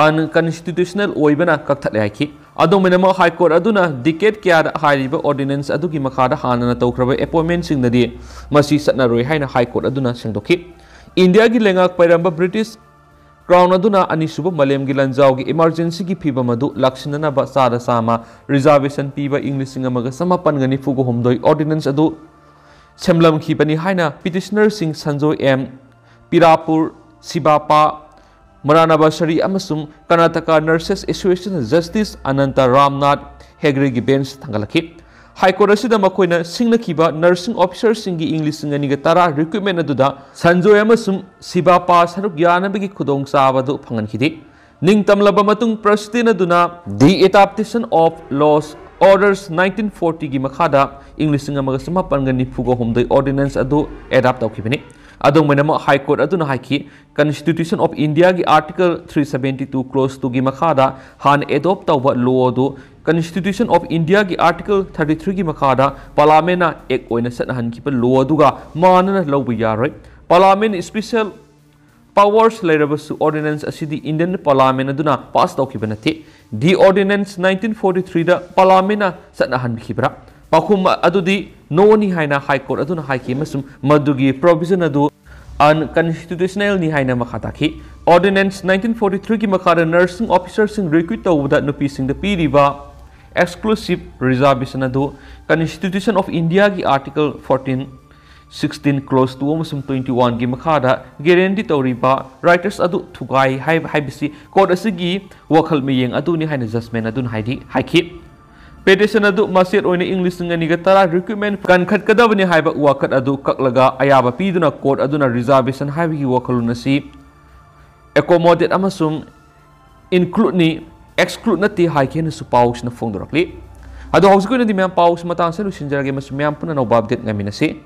ꯑꯟꯀꯟꯁꯇꯤꯇ꯭ꯌꯨꯁꯅꯦꯜ ꯑꯣꯏꯕꯅ ꯀꯛꯊꯠꯂꯦ ꯍꯥꯏꯈꯤ꯫ ꯑꯗꯨꯝ ꯑꯣꯏꯅꯃꯛ, ꯍꯥꯏ ꯀꯣꯔꯠ ꯑꯗꯨꯅ ꯗꯤꯀꯦꯠ ꯀꯌꯥꯗ ꯍꯥꯏꯔꯤꯕ ꯑꯣꯔꯗꯤꯅꯦꯟꯁ ꯑꯗꯨꯒꯤ ꯃꯈꯥꯗ ꯍꯥꯟꯅꯅ ꯇꯧꯈ꯭ꯔꯕ ꯑꯦꯄꯣꯏꯟꯃꯦꯟꯁꯤꯡꯅꯗꯤ ꯃꯁꯤ ꯆꯠꯅꯔꯣꯏ ꯍꯥꯏꯅ ꯍꯥꯏ ꯀꯣꯔꯠ ꯑꯗꯨꯅ ꯁꯦꯡꯗꯣꯛꯈꯤ꯫ ꯏꯟꯗꯤꯌꯥꯒꯤ ꯂꯩꯉꯥꯛ ꯄꯥꯏꯔꯝꯕ ꯕ꯭ꯔꯤꯇꯤꯁ ꯀ꯭ꯔꯥꯎꯟ ꯑꯗꯨꯅ ꯑꯅꯤꯁꯨꯕ ꯃꯥꯂꯦꯝꯒꯤ ꯂꯥꯟꯖꯥꯎꯒꯤ ꯏꯃꯥꯔꯖꯦꯟꯁꯤꯒꯤ ꯐꯤꯚꯝ ꯑꯗꯨ ꯂꯥꯛꯁꯤꯟꯅꯅꯕ ꯆꯥꯗ ꯆꯥꯝꯃ ꯔꯤꯖꯥꯔꯕꯦꯁꯟ ꯄꯤꯕ ꯏꯪ ꯂꯤꯁꯤꯡ ꯑꯃꯒ ꯆꯃꯥꯄꯟꯒ ꯅꯤꯐꯨꯒ ꯍꯨꯝꯗꯣꯏ ꯑꯣꯔꯗꯤꯅꯦꯟꯁ ꯑꯗꯨ ꯁꯦꯝꯂꯝꯈꯤꯕꯅꯤ ꯍꯥꯏꯅ ꯄꯤꯇꯤꯁꯅꯔꯁꯤꯡ ꯁꯟꯖꯣꯏ ꯑꯦꯝ ꯄꯤꯔꯥꯄꯨꯔ, ꯁꯤꯕꯥꯄꯥ ꯃꯔꯥꯅꯥꯕꯁꯔꯤ ꯑꯃꯁꯨꯡ Karnataka nurses association justice Ananth Ramnath ꯍꯦꯒ꯭ꯔꯦꯒꯤ ꯕꯦꯟꯆ ꯊꯥꯡꯒꯠꯂꯛꯈꯤ꯫ ꯍꯥꯏ ꯀꯣꯔꯠ ꯑꯁꯤꯗ ꯃꯈꯣꯏꯅ ꯁꯤꯡꯅꯈꯤꯕ ꯅꯔꯁꯤꯡ ꯑꯣꯐꯤꯁꯔꯁꯤꯡꯒꯤ ꯏꯪ ꯂꯤꯁꯤꯡ ꯑꯅꯤꯒ ꯇꯔꯥ ꯔꯤꯀ꯭ꯔꯨꯠꯃꯦꯟ ꯑꯗꯨꯗ ꯁꯟꯖꯣꯏ ꯑꯃꯁꯨꯡ ꯁꯤꯕꯥꯄꯥ ꯁꯔꯨꯛ ꯌꯥꯅꯕꯒꯤ ꯈꯨꯗꯣꯡꯆꯥꯕ ꯑꯗꯨ ꯐꯪꯍꯟꯈꯤꯗꯦ꯫ ꯅꯤꯡꯇꯝꯂꯕ ꯃꯇꯨꯡ, ꯄ꯭ꯔꯁꯤꯗꯦꯟ ꯑꯗꯨꯅ The Adaptation of Laws Orders nineteen ꯐꯣꯔꯇꯤꯒꯤ ꯃꯈꯥꯗ ꯏꯪ ꯂꯤꯁꯤꯡ ꯑꯃꯒ ꯆꯃꯥꯄꯟꯒ ꯅꯤꯐꯨꯒ ꯍꯨꯝꯗꯣꯏ ꯑꯣꯔꯗꯤꯅꯦꯟꯁ ꯑꯗꯨ ꯑꯦꯗꯥꯞ ꯇꯧꯈꯤꯕꯅꯤ꯫ ꯑꯗꯨꯝ ꯑꯣꯏꯅꯃꯛ, ꯍꯥꯏ ꯀꯣꯔꯠ ꯑꯗꯨꯅ ꯍꯥꯏꯈꯤ, ꯀꯟꯁꯇꯤꯇ꯭ꯌꯨꯁꯟ ꯑꯣꯐ ꯏꯟꯗꯤꯌꯥꯒꯤ article three seventy two close ꯇꯨꯒꯤ ꯃꯈꯥꯗ ꯍꯥꯟꯅ ꯑꯦꯗꯣꯞ ꯇꯧꯕ ꯂꯣ ꯑꯗꯨ ꯀꯟꯁꯇꯤꯇ꯭ꯌꯨꯁꯟ ꯑꯣꯐ ꯏꯟꯗꯤꯌꯥꯒꯤ ꯑꯥꯔꯇꯤꯀꯜ ꯊꯥꯔꯇꯤ ꯊ꯭ꯔꯤꯒꯤ ꯃꯈꯥꯗ ꯄꯥꯔꯂꯥꯃꯦꯟꯅ ꯑꯦꯛ ꯑꯣꯏꯅ ꯆꯠꯅꯍꯟꯈꯤꯕ ꯂꯣ ꯑꯗꯨꯒ ꯃꯥꯟꯅꯅ ꯂꯧꯕ ꯌꯥꯔꯣꯏ꯫ ꯄꯥꯔꯂꯥꯃꯦꯟ ꯏꯁꯄꯤꯁꯦꯜ ꯄꯥꯋꯔꯁ ꯂꯩꯔꯕꯁꯨ, ꯑꯣꯔꯗꯤꯅꯦꯟꯁ ꯑꯁꯤꯗꯤ ꯏꯟꯗꯤꯌꯟ ꯄꯥꯔꯂꯥꯃꯦꯟ ꯑꯗꯨꯅ ꯄꯥꯁ ꯇꯧꯈꯤꯕ ꯅꯠꯇꯦ꯫ The Ordinance ꯅꯥꯏꯟꯇꯤꯟ ꯐꯣꯔꯇꯤ ꯊ꯭ꯔꯤꯗ ꯄꯥꯔꯂꯥꯃꯦꯟꯅ ꯆꯠꯅꯍꯟꯈꯤꯕ꯭ꯔꯥ? ꯄꯥꯎꯈꯨꯝ ꯑꯗꯨꯗꯤ ꯅꯣꯅꯤ ꯍꯥꯏꯅ ꯍꯥꯏ ꯀꯣꯔꯠ ꯑꯗꯨꯅ ꯍꯥꯏꯈꯤ ꯑꯃꯁꯨꯡ ꯃꯗꯨꯒꯤ ꯄ꯭ꯔꯣꯚꯤꯖꯟ ꯑꯗꯨ ꯑꯟꯀꯟꯁꯇꯤꯇ꯭ꯌꯨꯁꯅꯦꯜꯅꯤ ꯍꯥꯏꯅ ꯃꯈꯥ ꯇꯥꯈꯤ꯫ ꯑꯣꯔꯗꯤꯅꯦꯟꯁ ꯅꯥꯏꯟꯇꯤꯟ ꯐꯣꯔꯇꯤ ꯊ꯭ꯔꯤꯒꯤ ꯃꯈꯥꯗ ꯅꯔꯁꯤꯡ ꯑꯣꯐꯤꯁꯔꯁꯤꯡ ꯔꯤꯀ꯭ꯔꯨꯠ ꯇꯧꯕꯗ ꯅꯨꯄꯤꯁꯤꯡꯗ ꯄꯤꯔꯤꯕ exclusive reservation ꯑꯗꯨ Constitution of Indiaꯒꯤ Article fourteen, sixteen, clause two ꯑꯃꯁꯨꯡ twenty-oneꯒꯤ ꯃꯈꯥꯗ guarantee ꯇꯧꯔꯤꯕ rights ꯑꯗꯨ ꯊꯨꯒꯥꯏ ꯍꯥꯏꯕ ꯍꯥꯏꯕꯁꯤ court ꯑꯁꯤꯒꯤ ꯋꯥꯈꯜ ꯃꯤꯠꯌꯦꯡ ꯑꯗꯨꯅꯤ ꯍꯥꯏꯅ judgment ꯑꯗꯨꯅ ꯍꯥꯏꯗꯤ ꯍꯥꯏꯈꯤ꯫ Petition ꯑꯗꯨ ꯃꯆꯦꯠ ꯑꯣꯏꯅ ꯏꯪ ꯂꯤꯁꯤꯡ ꯑꯅꯤꯒ ꯇꯔꯥ recruitment ꯀꯟꯈꯠꯀꯗꯕꯅꯤ ꯍꯥꯏꯕ ꯋꯥꯀꯠ ꯑꯗꯨ ꯀꯛꯂꯒ ꯑꯌꯥꯕ ꯄꯤꯗꯨꯅ court ꯑꯗꯨꯅ reservation ꯍꯥꯏꯕꯒꯤ ꯋꯥꯈꯜꯂꯣꯟ ꯑꯁꯤ accommodate ꯑꯃꯁꯨꯡ includeꯅꯤ, exclude ꯅꯠꯇꯦ ꯍꯥꯏꯈꯤ ꯍꯥꯏꯅꯁꯨ ꯄꯥꯎꯁꯤꯅ ꯐꯣꯡꯗꯣꯔꯛꯂꯤ꯫ ꯑꯗꯣ ꯍꯧꯖꯤꯛꯀꯤ ꯑꯣꯏꯅꯗꯤ ꯃꯌꯥꯝ ꯄꯥꯎꯁꯤ ꯃꯇꯥꯡꯁꯤꯗ ꯂꯣꯏꯁꯤꯟꯖꯔꯒꯦ, ꯃꯁꯤ ꯃꯌꯥꯝ ꯄꯨꯟꯅ ꯑꯅꯧꯕ update ꯉꯥꯏꯃꯤꯟꯅꯁꯤ꯫